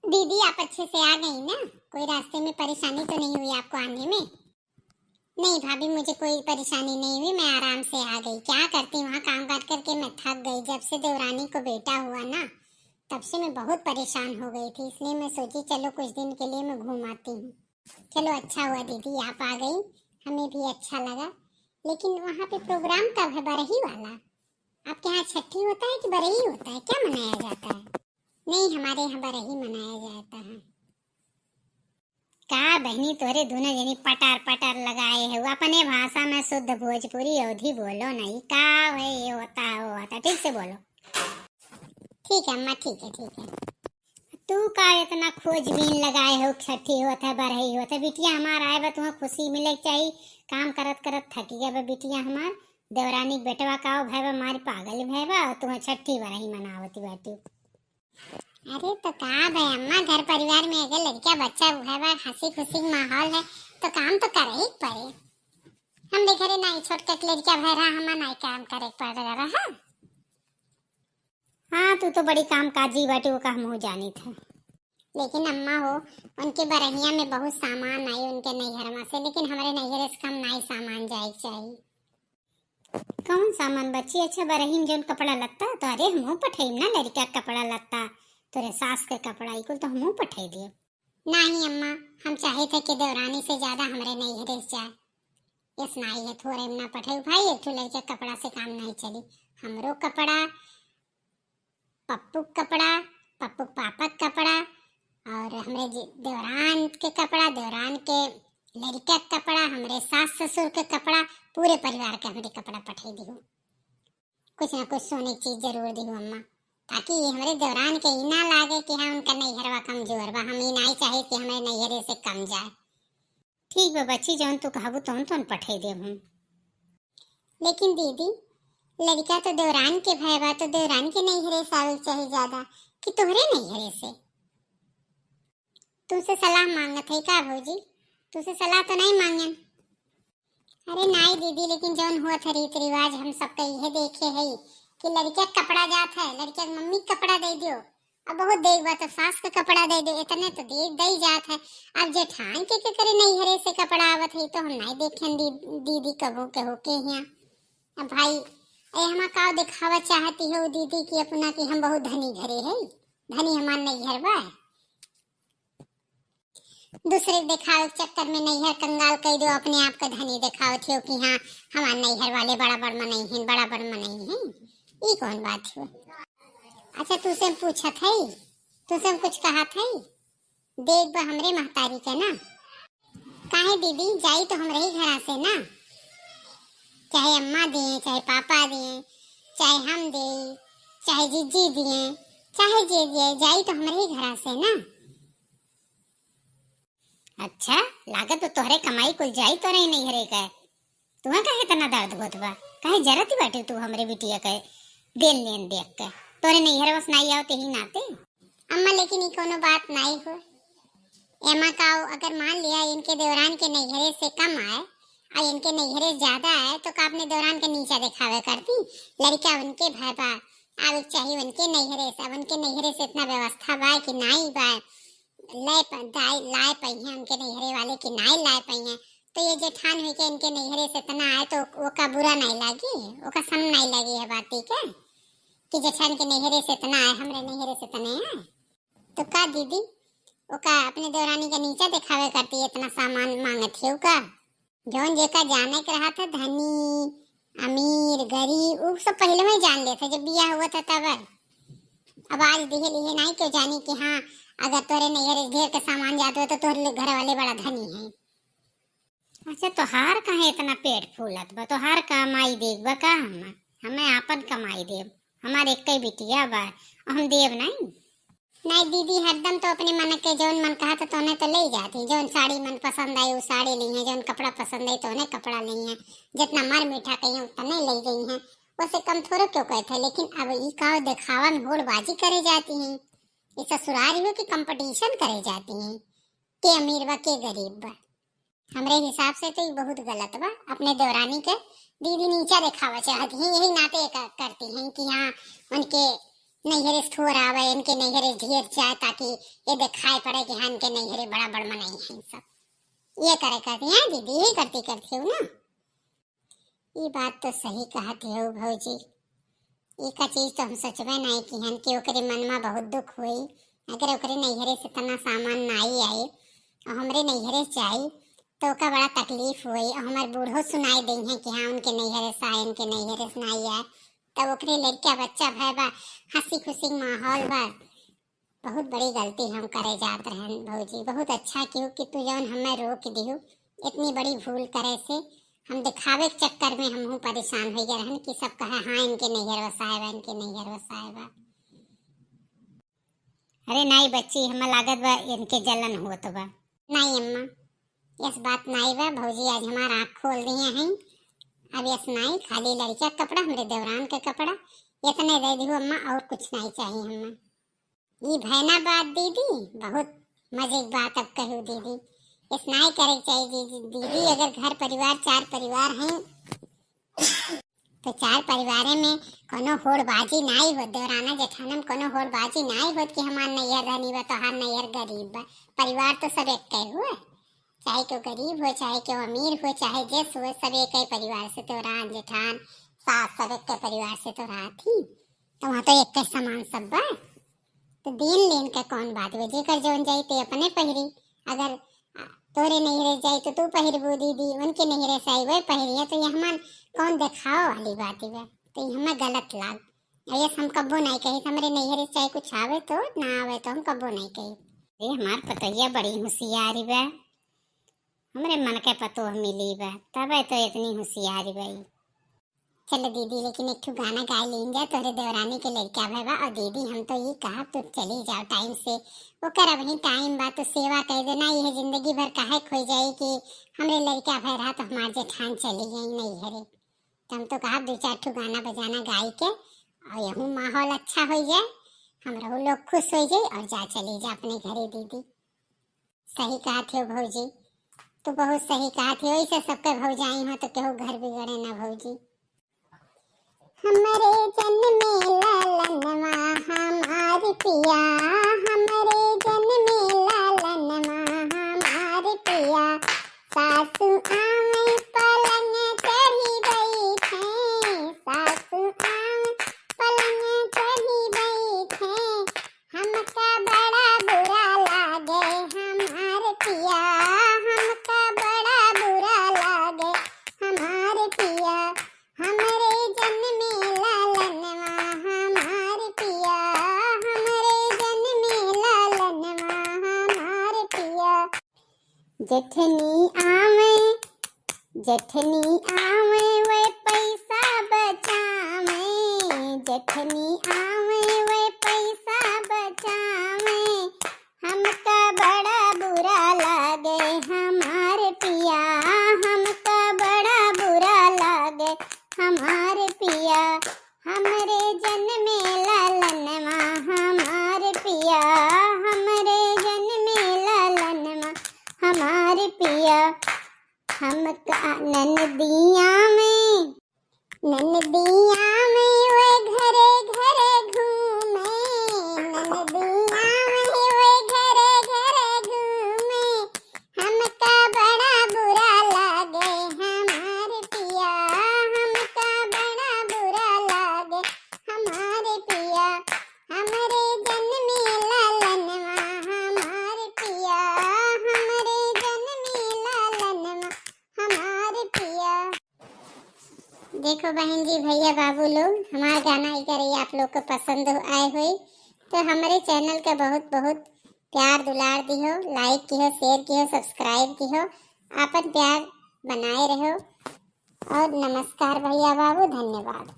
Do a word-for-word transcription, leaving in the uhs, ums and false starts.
दीदी, आप अच्छे से आ गई ना? कोई रास्ते में परेशानी तो नहीं हुई आपको आने में? नहीं भाभी, मुझे कोई परेशानी नहीं हुई, मैं आराम से आ गई। क्या करती, वहाँ काम कर करके मैं थक गई। जब से देवरानी को बेटा हुआ ना, तब से मैं बहुत परेशान हो गई थी, इसलिए मैं सोची चलो कुछ दिन के लिए मैं घूम आती हूँ। चलो अच्छा हुआ दीदी आप आ गई, हमें भी अच्छा लगा। लेकिन वहाँ पे प्रोग्राम कब है बरही वाला? आपके यहाँ छठी होता है कि बरही होता है, क्या मनाया जाता है? नहीं, हमारे यहाँ बरही मनाया जाता है। का बहिनी तोहरे दुनो जनी पटार पटार लगाए हो, अपने भाषा में शुद्ध भोजपुरी अवधी बोलो नहीं, का है ये होता है वो होता है, ठीक से बोलो। ठीक है अम्मा, ठीक है, ठीक है। तू का इतना खोजबीन लगाए हो, छठी होत है, बरही होत है, बिटिया हमार आए बा, तुहें खुशी मिले के चाही, काम करत करत थकी गए बा बिटिया हमार, देवरानी के बेटवा का भय बा, मारी पागल भय बा, और तुहें छठी बरही मनावती बाटी। अरे तो का बे अम्मा, घर परिवार में अगर लड़का बच्चा हुआ बा, हंसी खुशी के माहौल है, तो काम तो करे ही पड़े। हमरे घरे नाई छोटका के लड़का भय रहा, हमार नाई काम करे पड़ रहा। हाँ, तू तो बड़ी काम काजी बाटी, वो का हमहू जानी था। लेकिन अम्मा हो, उनके बरहिया में बहुत सामान आई उनके नैहरवा से, लेकिन हमरे नैहरे से कम नाई सामान जाए के चाही। कौन सामान बच्ची? अच्छा, बरही में जौन कपड़ा लत्ता, तो अरे हमहू पठेम ना लड़का के कपड़ा लत्ता, तोरे सास के कपड़ा, ई कुल तो हमहू पठे दियो। नहीं अम्मा, हम चाहे थे कि देवरानी से ज्यादा हमरे नैहरे से जाए। यस नाई है, थोड़े में ना पठे भाई, एक ठो लड़का के कपड़ा से काम नहीं चली। हमरो कपड़ा, पप्पू के कपड़ा, पप्पू के पापा के कपड़ा, और हमरे जे-, देवरान के कपड़ा, देवरान के लड़का के कपड़ा, हमरे सास ससुर के कपड़ा, पूरे परिवार के हमरे कपड़ा पठे दिहु। कुछ ना कुछ सोने की चीज जरूर दिहु अम्मा, ताकि ये हमरे देवरान के ई ना लागे कि हाँ उनका नैहरवा कमजोर बा, हम ई नाई चाहे कि हमरे नैहरे से कम जाए। ठीक बा बच्ची, जौन तू कहबू तौन तौन पठे देब हम। लेकिन दीदी, लड़का तो देवरान के भय बा, तो देवरान के नैहरे से आवे के चाही ज्यादा कि तोहरे नैहरे से? तुमसे सलाह मांगत है का भौजी? तुमसे सलाह तो नहीं मांगन। अरे नाई दीदी, लेकिन जौन हुआ था रीत रिवाज हम सबका इहे देखे है कि लड़का के कपड़ा जात है, लड़का के मम्मी के कपड़ा दे दियो, अब बहुत देख बा तो सास के कपड़ा दे दे, इतने तो दे दे जात है। अब जेठान के, के करे नैहरे से कपड़ा आवत है तो हम नहीं देखेन दी, दीदी कबो के होके हिया। अब भाई, ए हमा का दिखावा चाहती हो दीदी कि अपना कि हम बहुत धनी घरे है, धनी हमार नैहर बा। दूसरे के देखावे के चक्कर में नैहर कंगाल कई दो, अपने आप के धनी देखावत हो कि हाँ हमार नैहर वाले बड़ा बड़ मनई हैं, बड़ा बड़ मनई हैं। ई कौन बात हो? अच्छा, तुसे हम पूछत हई, तुसे हम कुछ कहत हई, देख बा हमरे महतारी के ना। काहे दीदी, जाई तो हमरे ही घरा से ना, चाहे अम्मा दिए, चाहे पापा दिए, चाहे हम दे, चाहे जीजी दिए, चाहे जे दिए, जाई तो हमरे ही घरा से ना। अच्छा, लागत तो तोहरे कमाई कुल जाई तोरे ही नैहरे के। तुहे काहे इतना दर्द होत बा? काहे जरत बाटे तू हमरे बिटिया के देन लेन देख के? तोरे नैहर बस नाई आवत यही नाते। अम्मा, लेकिन ई कोनो बात नाई हो। एमा का हो, अगर मान लिया इनके देवरान के नैहरे से कम आए और इनके नैहरे ज्यादा आए, तो का अपने देवरान के नीचा देखावे करती? लड़का उनके भय बा, आवे के चाही उनके नैहरे से। अब उनके नैहरे से इतना व्यवस्था बा कि नाई बा, ले प-, दाई, लाए पइहें उनके नैहरे वाले कि नाई लाए पइहें। तो ये जेठान हुई के इनके नैहरे से इतना आए तो ओका बुरा नाई लागी, ओका शर्म नाई लागी है बात के कि जेठान के नैहरे से इतना आए, हमरे नैहरे से इतने आए। तो का दीदी, ओका अपने देवरानी के नीचा देखावे करती, इतना सामान मांगत है ओका? जौन जेका जाने के रहा था, धनी, अमीर, गरीब, उ सब पहले में जान लेता जब बियाह हुआ था तब। अब आज दिहे लिहे नहीं क्यों जानी कि हाँ, अगर तोरे नैहर ढेर के सामान जात हो तो तोहरे घर वाले बड़ा धनी है। अच्छा, तोहार काहे इतना पेट फूलत बा? तोहार कमाई देख बा का हम? हमें आपन कमाई देब, हमार एक ही बिटिया बा, हम देब नहीं। नहीं दीदी, हरदम तो अपने मन के जौन मन कहा तो तोने तो ले जाती, जौन साड़ी मन पसंद आई वो साड़ी ली है, जौन कपड़ा पसंद आई तोने कपड़ा ली है, जितना मर मीठा कही उतने ले गई हैं, वैसे कम थोड़ो क्यों कहते हैं। लेकिन अब ई का दिखावा में होड़बाजी करे जाती हैं, ये ससुराल हो कि कंपटीशन करे जाती हैं, के अमीर बा के गरीब बा। हमरे हिसाब से तो ई बहुत गलत बा, अपने देवरानी के दीदी नीचा देखावा चाहती हैं, यही नाते ये क-, करती हैं कि हाँ उनके नैहरे से ठोर आवे, इनके नैहरे से ढेर जाए, ताकि ये दिखाई पड़े कि हाँ, इनके नैहरे बड़ा बड़ मनई हैं सब। ये करे करती हैं दीदी, यही करती करती हूँ ना। ई बात तो सही कहत हो भौजी। एका चीज तो हम सोचबे नाई किहन कि ओकरे मन में बहुत दुख होई। अगर ओकरे नैहरे से इतना सामान नाई आए और हमरे नैहरे से आई, तो ओका बड़ा तकलीफ होई। और हमार बूढ़ो सुनाई देइहैं कि हाँ, उनके नैहरे से आए, उनके नैहरे से नाई आए। तब ओकरे लड़का बच्चा भय बा, हंसी खुशी के माहौल बा। बहुत बड़ी गलती हम करे जात रहन भौजी। बहुत अच्छा किहू कि तू जौन हमें रोक दिहू। इतनी बड़ी भूल करे से हम दिखावे के चक्कर में हमहू परेशान हो गए रहन कि सब कहे, "हाँ, इनके नैहर वसाए बा, इनके नैहर वसाए बा।" अरे नाई बच्ची, हमें लागत बा इनके जलन होत बा। नाई अम्मा, यस बात नाई बा भौजी, आज हमार आँख खोल दिए हैं। अब यस नाई, खाली लड़का के कपड़ा, हमरे देवरान के कपड़ा, इतने दे दिहू अम्मा, और कुछ नाई चाहिए हमें। ई भय ना बात दीदी, बहुत मजे की बात अब कहू दीदी। इस नाई करे के चाहिए दीदी, दीदी अगर घर परिवार चार परिवार हैं तो चार परिवारे में कोनो होड़बाजी नाई होत, देवराना जेठाना में कोनो होड़बाजी नाई होत कि हमार नैहर धनी बा, तोहार नैहर गरीब बा। परिवार तो सब एक हुए, चाहे केहू गरीब हो, चाहे केहू अमीर हो, चाहे जस हो, सब एक ही परिवार से तो रहन, जेठान, सास सब एक के परिवार से तो रहत ही, तो वहाँ तो एक के समान सब बा। तो दीन लेन का कौन बात बा, जेकर जौन जाई ते अपने पहिरी। अगर, आ, तोरे नैहरे जाई तो तू पहिरबू दीदी, उनके नैहरे से आई वह पहिरी है, तो ये हमार कौन देखावा वाली बात बा? तो ये हमें गलत लाग। और ये हम कब्बो नहीं कही, हमरे नैहरे चाहे कुछ आवे तो ना आवे तो हम कब्बो नहीं कही। अरे हमार पतोहिया बड़ी होशियारी बा, हमरे मन के पतोह मिली बा, तबे तो इतनी होशियारी बा ई। चलो दीदी, लेकिन एक ठो गाना गाए लीन जा, तोहरे देवरानी के लड़का भय बा। और दीदी हम तो ये कहब तू चली जाओ टाइम से, ओकर अबही टाइम बा, तू सेवा कर देना, यह जिंदगी भर काहे खोई जाई कि हमरे लड़का भय रहा तो हमार जेठान चली गई नैहरे। तो हम तो कहब दो चार ठो गाना बजाना गाई के और यहू माहौल अच्छा हो जाए, हम रहू लोग खुश हो जाए और जा चली जा अपने घरे दीदी। सही कहत हो भौजी, तू बहुत सही कहत हो, ऐसे सबके भौजाई हो तो केहू घर बिगड़े ना भौजी। हमरे जन्मे ललनवा हमार पिया, हमरे जन्मे ललनवा हमार पिया, सासु आवे पलंग चढ़ी बैठे, सासु आवे पलंग चढ़ी बैठे, हमका बड़ा बुरा लागे हमार पिया, हमका बड़ा बुरा लागे हमार पिया, हमरे जन्मे ललनवा हमार पिया, हमरे जन्मे ललनवा हमार पिया। जेठनी आवे, जेठनी आवे वे पैसा बचावे, जेठनी आवे वे पैसा बचावे, हमका बड़ा बुरा लागे हमार पिया, हमका बड़ा बुरा लागे हमार पिया, हमरे जन्मे ललनवा हमार पिया, हमरे जन्मे ललनवा हमार पिया। हमका ननदिया में, ननदिया में वे घरे घरे घूमे, ननदिया में वे घरे घरे घूमे, हमका बड़ा बुरा लागे हमार पिया, हमका बड़ा बुरा लागे हमार पिया, हमरे जन्मे ललनवा हमार पिया, हमरे जन्मे ललनवा हमार पिया। देखो बहन जी, भैया, बाबू लोग, हमार गाना अगर आप लोग को पसंद आए होई तो हमरे चैनल के बहुत बहुत प्यार दुलार दिहो, लाइक किहो, शेयर किहो, सब्सक्राइब किहो, आपन प्यार बनाए रहो। और नमस्कार भैया बाबू, धन्यवाद।